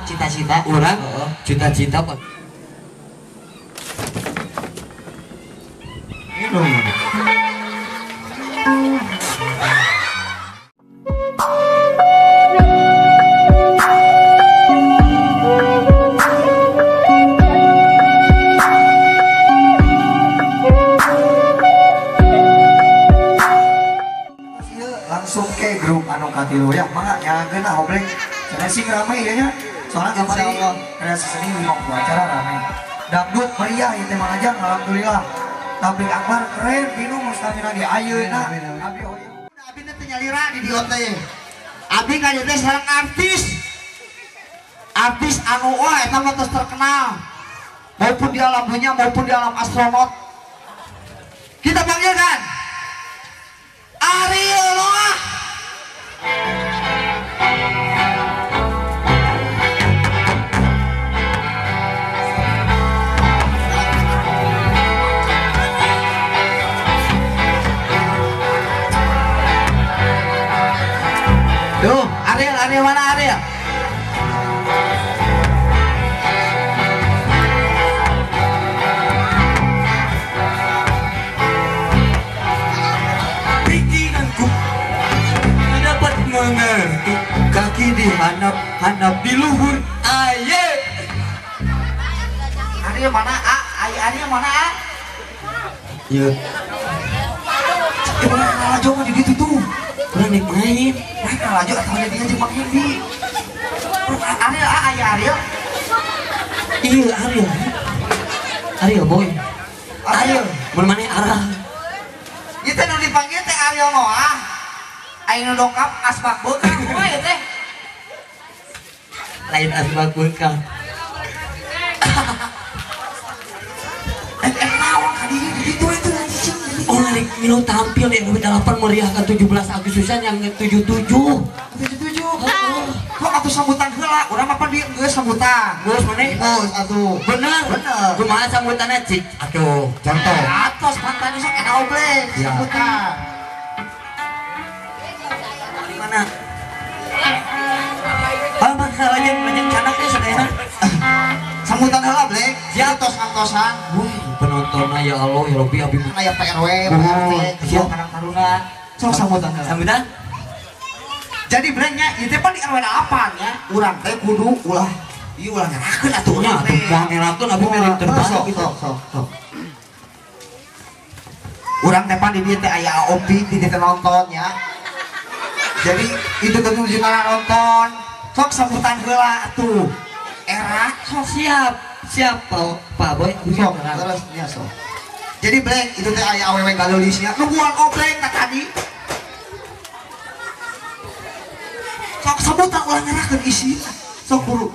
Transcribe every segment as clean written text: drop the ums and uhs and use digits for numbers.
Cita-cita orang cita-cita apa? Langsung ke grup anu katilu ya, mangga nyalakeun ah obleng. Cenah sing rame ieu nya. Soalnya kamari kreasi seni lima acara rame. Dangdut meriah ieu teh Mang Ajang, alhamdulillah. Tabligh akbar keren minum stamina di ayeuna. Abi hoyong. Abi teh teu nyalira di dieu teh. Abi ka dieu teh sareng artis. Artis anu wah eta mah tos terkenal. Maupun di alam dunia maupun di alam astronot. Kita panggilkan Ariel Noah. Tuh, Ariel, Ariel mana Ariel? Pikiranku tak dapat mengerti, kaki dihanap-hanap di luhur aye. Ariel mana A? Ariel mana A? Iya. Mana lalajo di ditu tuh. Urang nek main. Main lalajo atau dia jeung Mang Hendi. Ariel A, aya Ariel. Iya Ariel. Ariel boy. Ariel. Mun maneh arah. Ieu teh nu dipanggil teh Ariel Noah. Aing nu dongkap asbak beukah kumaha ieu teh? Lain asbak beukah. Naon ka dieu di ditu itu anjing. Oh, rek milu tampil di RW 8 meriahkan 17 Agustusan yang 77. 77. Kok atuh sambutan heula, urang mah pan dieu geus sambutan. Geus maneh? Geus atuh. Bener. Bener. Kumaha sambutanna cik? Atuh, contoh. Atos pantan sok eta oblek sambutan. Di mana? Ah, maka lanjut canak teh sadayana. Sambutan heula blek. Siap tos antosan. Wih, penontonnya ya Allah ya Rabbi abi aya Pak RW, Pak RT, ketua Karang Taruna. Sok sambutan heula. Sambutan? Jadi bleknya ieu teh pan di RW 8 nya, urang teh kudu ulah ieu ulah ngerakeun atuh nya atuh ulah ngerakeun abi mere terbaik sok sok sok sok. Urang teh pan di dieu teh aya Opi di dieu teh nonton nya. Jadi itu teh nuju nonton. Sok sambutan heula atuh. Era sok siap. Siap Pak Boy. Sok terus ya sok. Jadi blek itu teh aya awewe galeulisnya nungguan obleng ka tadi. Sok sambutan ulah ngerakeun isina. Sok buru.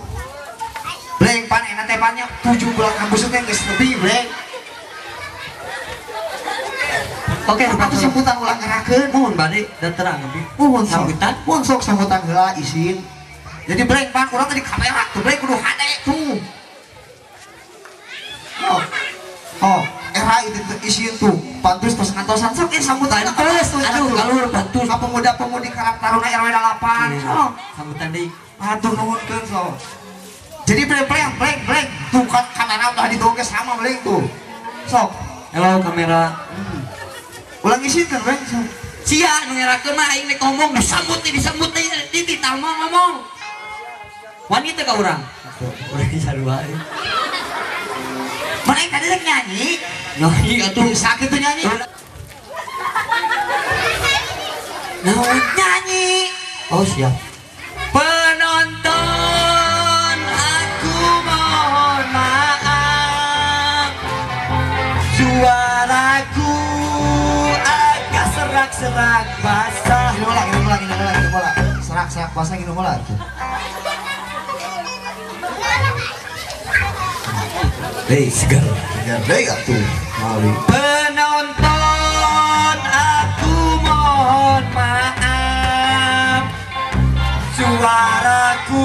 Blek pan enak teh pannya 17 Agustus teh geus lebih blek. Oke, atuh sambutan ulah ngerakeun. Mohon bade da terang abi. Mohon sambutan. Mohon sok sambutan heula isin. Jadi blek pan urang tadi kamera tuh blek kudu hade tuh. Oh, oh, era itu isin tuh, pantus tos ngantosan sok ieu sambutan terus, aduh kalur pantus. Ka pemuda-pemudi Karang Taruna RW 8, sok sambutan deui. Atur nuhunkeun sok. Jadi blek blek blek blek tuh kan kamera udah ditoge sama blek tuh. Sok. Halo kamera. Ulang isin kan blek sok. Sia nu ngerakeun mah aing nek ngomong disambut nih dititah mah ngomong. Wani teh ka urang. Urang sarua euy. Mana yang tadi rek nyanyi? Nyanyi atuh. Sakit tuh nyanyi. Naon? Nyanyi. Oh siap. Penonton, aku mohon maaf. Suaraku agak serak-serak basah. Gini bola, gini bola, gini bola, gini bola. Serak-serak basah gini bola tuh. Hei, segar. Segar deui atuh. Mali. Penonton, aku mohon maaf. Suaraku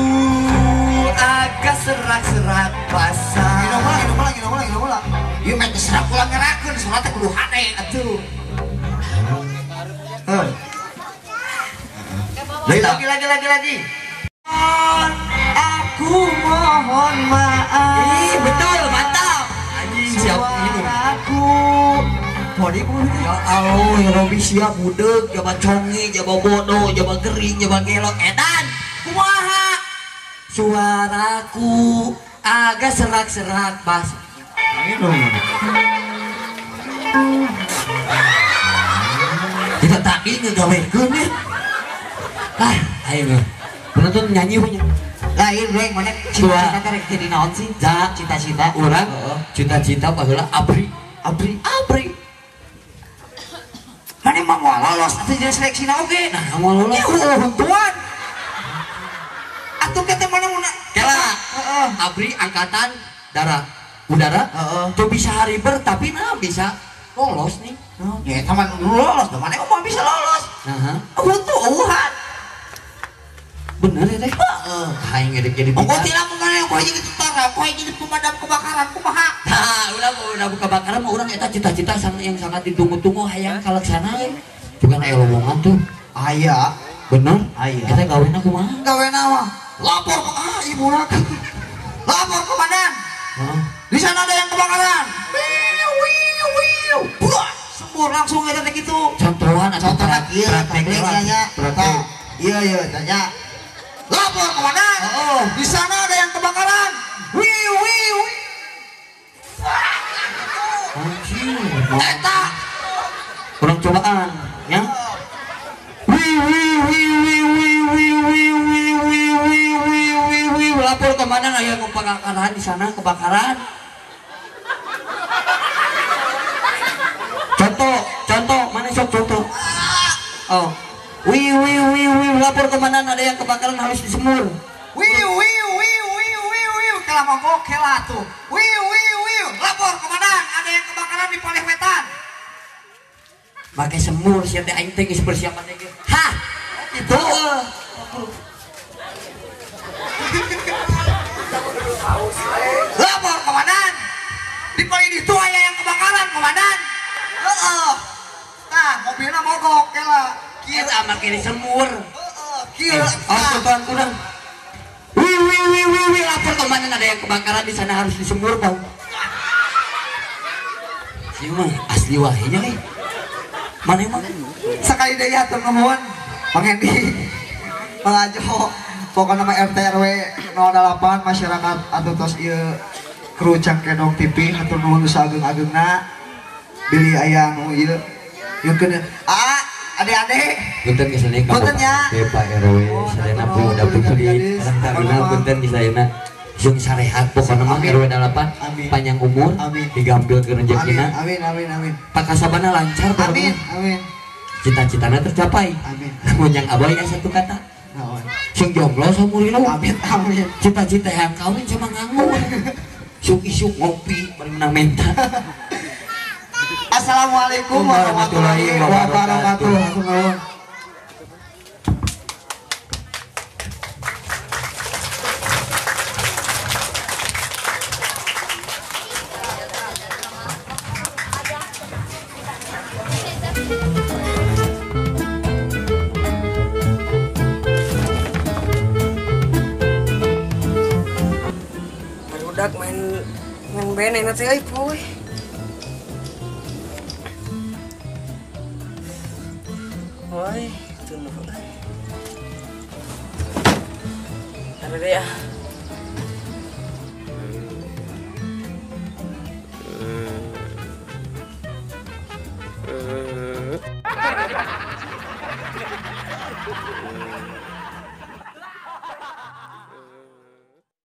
agak serak-serak basah. Gini bola, gini bola, gini bola, gini bola. Ieu meh serak ulah ngerakeun, suara teh kudu hade atuh. Heuh. Lagi lagi lagi lagi. Aku Mohon maaf. Ih, betul, mantap. Anjing siap minum. Suaraku. Ya Allah, ya Robi siap budeg, jaba congi, jaba bodoh, jaba gering, jaba gelok, edan. Kumaha? Suaraku agak serak-serak bas. Kita tadi ngegawekeun ya. Ah, ayo penonton nyanyi punya. Lain reng mana cita-cita rek jadi naon sih? Cita-cita urang cita-cita baheula abri. Abri. Abri. Mana mah moal lolos atuh jadi seleksina oge. Nah, moal lolos. Ya huntuan. Atuh ke teh mana mun kela. Abri angkatan darah udara. Tuh bisa hariber tapi nah bisa lolos nih. Ya eta mah lolos, mana mah bisa lolos. Heeh. Huntu eueuhan. Bener ya teh? Heeh. Aing ngedek jadi bintang. Ongko tira mana yang jadi tentara, kowe jadi pemadam kebakaran kumaha? Nah, udah kebakaran mah urang eta cita-cita yang sangat ditunggu-tunggu hayang kalaksana. Bukan aya lowongan tuh. Aya. Bener? Aya. Eta gawena kumaha? Gawena mah lapor ke ibu nak. Lapor komandan. Heeh. Di sana ada yang kebakaran. Wiu wiu wiu. Buah, sembur langsung eta teh kitu. Contohan contohan ieu nya. Iya iya tanya. Lapor komandan. Oh. Di sana ada yang kebakaran. Wiu wiu. Anjir. Eta. Kurang cobaan, ya. Wiu wiu wiu wiu wiu wiu wiu wiu wiu wiu wiu wiu. Lapor komandan ada yang kebakaran di sana, kebakaran. Contoh, contoh, mana sok contoh? Oh. Wiu wiu wiu wiu, lapor komandan ada yang kebakaran harus disemur. Wiu wiu wiu wiu wiu wiu, kela mogok kela tuh. Wiu wiu wiu, lapor komandan ada yang kebakaran di Paleh Wetan. Pakai semur siap teh aing teh geus persiapan teh. Hah, itu. Lapor komandan. Di Paleh itu aya yang kebakaran komandan. Heeh. Nah, mobilna mogok kela. Kita make semur. Heeh, oh, contohan kurang. Wih wih wih wih wih, lapor komandan ada yang kebakaran di sana harus disemur, Bang. Ieu mah asli wae nya nih. Mana emang? Sekali deui hatur nuhun Bang Hendi. Bang Ajo, pokokna mah RT RW 08 masyarakat atuh tos ieu kru Cangkedong TV hatur nuhun saageng-agengna. Bilih aya nu ieu nyungkeun ah adik-adik punten kisahnya punten ya Pak RW sadayana udah putri karang punten kisahnya jeung sarehat pokona mah RW 8 panjang umur digambil ke rezekina amin amin amin pakasabana lancar amin amin cita-citana tercapai amin mun yang abah ya satu kata sing jomblo saumur hidup amin amin cita-cita yang kawin sama nganggur isuk-isuk ngopi bari menang menta. Assalamualaikum warahmatullahi wabarakatuh. Barudak main band enak sih, poe. Woi, tunggu. Ada deh ya.